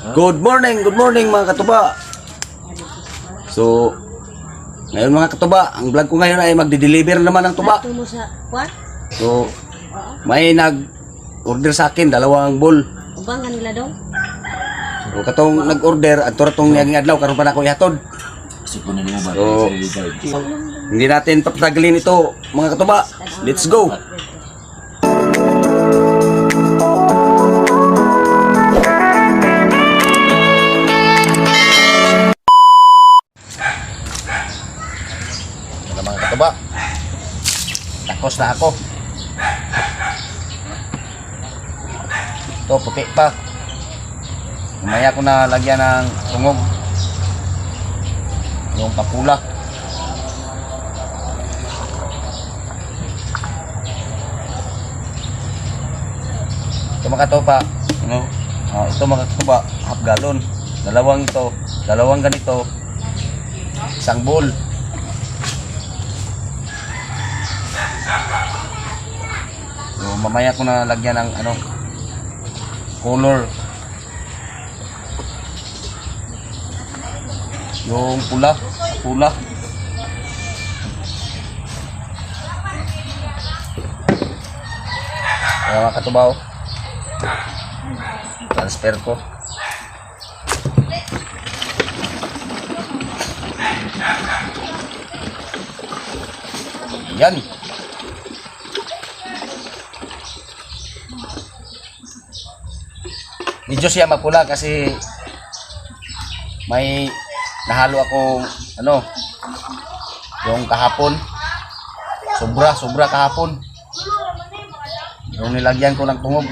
Good morning mga katuba. So, ngayon mga katuba, ang vlog ko ngayon ay magde-deliver naman ng tuba. Tumo sa kwa? So, may nag-order sa akin, dalawang bowl. Ubang nga nila dong? So, katong nag-order, at tong niyaging adlaw, karon pa na ako ihatod. So, hindi natin papatagalin ito, mga katuba. Let's go! Ito na, mga katuba. Takos na ako. Ito, puti pa. Mamaya ko na lagyan ng tungog. Yung papula. Ito mga katopa, ano? Ah, ito mga katopa, half gallon. Dalawang ito, dalawang ganito. Isang bowl. So, mamaya ko na lagyan ng ano, color. Yung pula, pula. Kaya mga katubaw, transfer ko. Yan. Medyo siya mapula kasi may nahalo akong ano, yung kahapon, sobra sobra kahapon yung nilagyan ko ng tungog.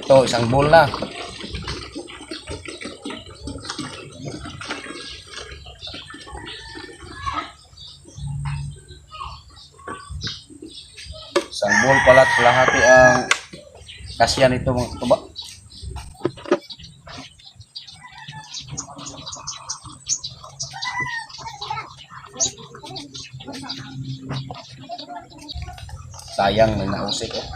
Ito, isang bowl na. Isang bowl pala at kalahati ang kasya nito, mga katuba. Sayang, may nausik oh.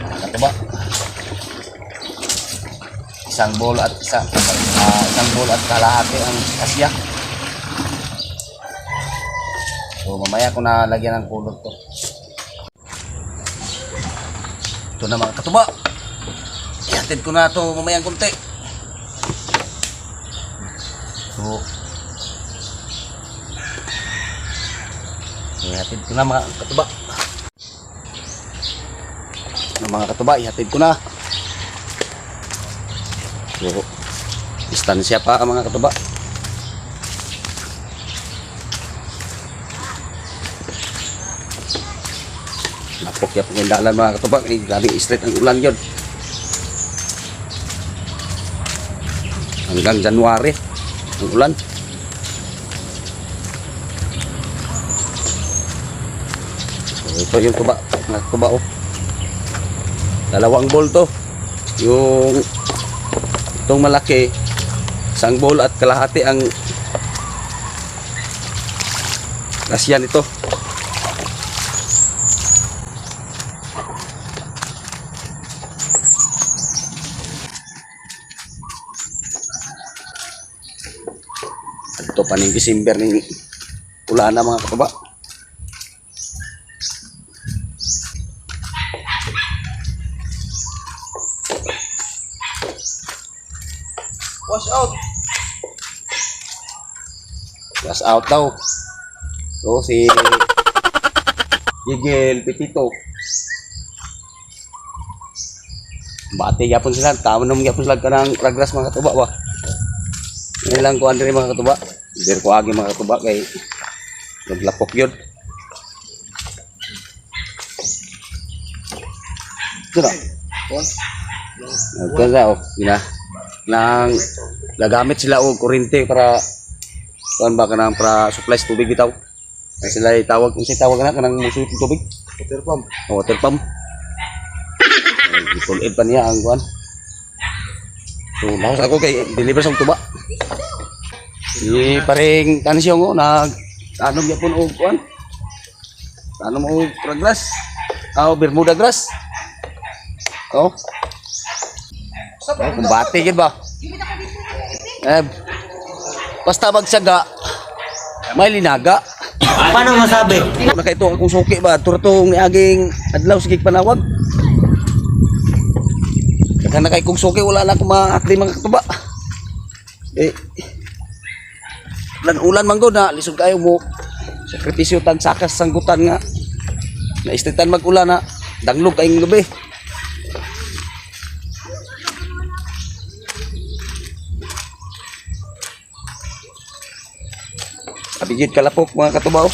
Mga katuba. Isang bowl at isang bowl at kalahati ang kasya. So mamaya ko na lagyan ng kulot to. Ito na, mga katuba. Ihatid ko na to mamayang konti. So ihatid ko na, mga katuba. Ng mga katuba, ihatid ko na. So, distansya pa mga katuba. Napok ya yung dalan, mga katuba. Eh, grabe straight ang ulan yun. Hanggang January ang ulan. So, ito yung tuba, mga katuba oh. Dalawang bowl to. Yung itong malaki, isang bowl at kalahati ang kasya nito. Ito pa ning December ning ulan na, mga katuba. Wash out. Wash out daw. So, si Gigel Petito. Bati gyapon sila, tawon naman gyapon sila kanang ragras, mga katuba ba. Yan lang kuan diri, mga katuba. Dir ko agi, mga katuba, kay naglapok yun. Ito na. Nagkasa oh, gina. Nang gagamit sila og kuryente para kuan ba, kanang para supplies tubig bitaw. Ay sila tawag kung sa tawag na kanang musuot og tubig. Water pump. Oh, water pump. Ay, Gitulid pa niya ang kuan. So, laos ako kay deliver sa tuba. Si paring kansyong oh, nag anom gyapon og kuan. Tanom og ragras. Ah, Bermuda grass. Oh. Oh, kumbate gid ba? Eh, basta magsaga, may linaga. Paano masabi? Nakaito akong suki ba, turtong niaging adlaw sige panawag. Daghan na kay kong suki, wala na akong maatli, mga katuba. Eh, ulan-ulan man gud na, lisod kayo mo. Sakripisyo tag sakas sanggutan nga. Naistitan mag-ulan na, danglog kayong gabi. Abigit kalapok, mga katubaw.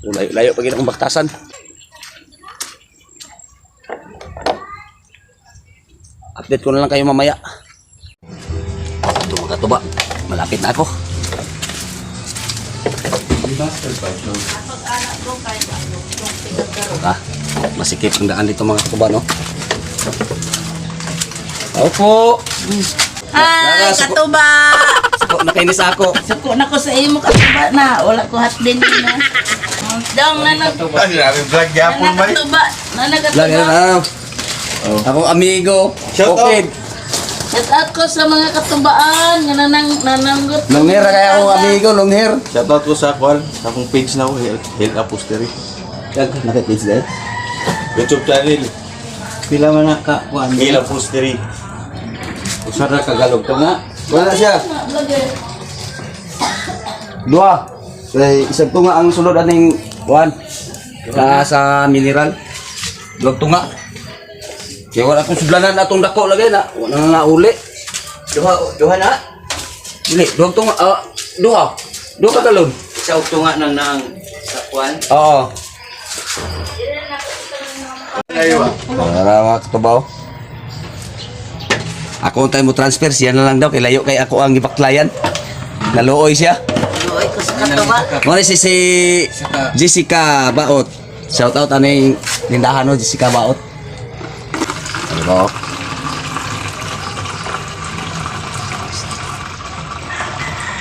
So, layo-layo pa akong baktasan. Update ko na lang kayo mamaya. Ito, mga katuba, malapit na ako. Ah, masikip ang daan dito, mga katuba, no? Opo! Hi, Lara, katuba! Suko na kainis ako. Suko na ko sa imo, katuba na. Wala ko hatbin na. Dong, nanag... Grabe vlog gyapon bay. Nanagatuba. Lang Nanagatuba. yan, Ako amigo. Shout out. Okay. Shout out ko sa mga katubaan nga nananggot. Long hair kaya ako amigo, long hair. Shout out ko sa kwan, sa akong page na ko, Health, Health Upholstery. Nakipage dahil. YouTube channel, Pila man na ka kuan? Health Upholstery. Usa ra kagalog to nga. Wala siya. Dua. Eh, isang tunga ang sulod aning kuan. Sa mineral. Duag tunga. Kaya wala akong sudlanan atong dako lagi na. Wala na nauli. Duha duha na. Dili, duag tunga. Ah, duha. Duha ka galon. Sa tunga nang naang sa kuan. Oo. Para mga katubaw. Ako ang tayo mo transfer, siya na lang daw. Kay layo kay ako ang gibaklayan. Naluoy siya. Luoy ko sa katuba. Muna si si Jessica Baot. Shout out ano yung tindahan no, Jessica Baot. Ano ba?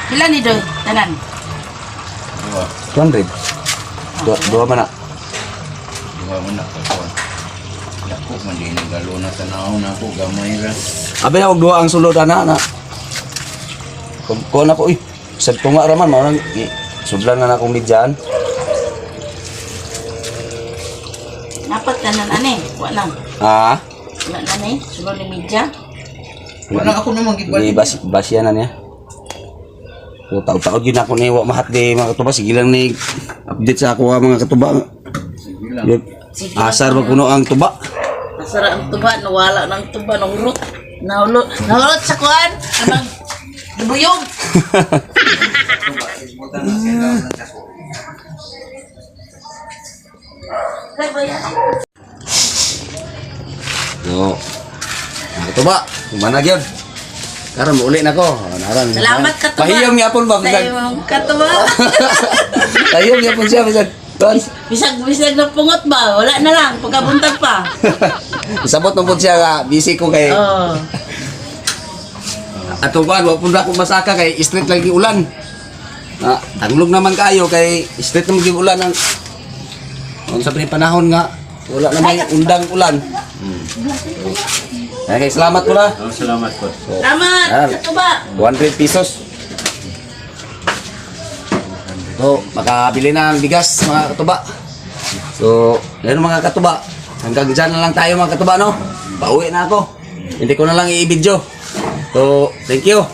Pila ni doy? Tanan. 200. Dua, dua man na. Duha man na ka kuan. Dako man din galon na tanaw na ako gamay ra. Abi na og duha ang sulod ana na. Kung kuan ako uy, sa tunga ra man mao nang sudlan na na akong midyan. Napat tanan ani. Wala. Ah, Wala na ni. Sulod ni media. Wala ako namang Di bas basya na niya. So, taod-taod yun ako ni wa mahat di, mga katuba. Sige lang ni update sa ako ah, mga katuba. Yun. Sige. Asar ba kuno ang tuba? Nasara ang tuba, nawala ng tuba, nahurot. Nahulot, nahurot sa kuan. Anang dubuyog. Kay ba yan? So, mga katuba, kumanag yun. Karon mauli na ko. Oh, naran. Salamat, katuba. Pahiyom yapon ba Sa bisag? imong katuba. Pahiyom yapon siya bisag. Tuan. Bisag bisag na pungot ba? Wala na lang pagkabuntag pa. Sabot nung po siya nga busy ko kay Oh. Ato ba, wa pud ako masaka kay street lagi ulan. Na, tanglog naman kayo kay street naman gyud ulan ang sa panahon nga wala na may undang ulan. Okay, salamat po na. Oh, salamat po. Salamat, Ayan. katuba. 100 pesos. So, makabili na ang bigas, mga katuba. So, ayun mga katuba. Hanggang dyan na lang tayo, mga katuba, no? Pauwi na ako. Hindi ko na lang i-video. So, thank you.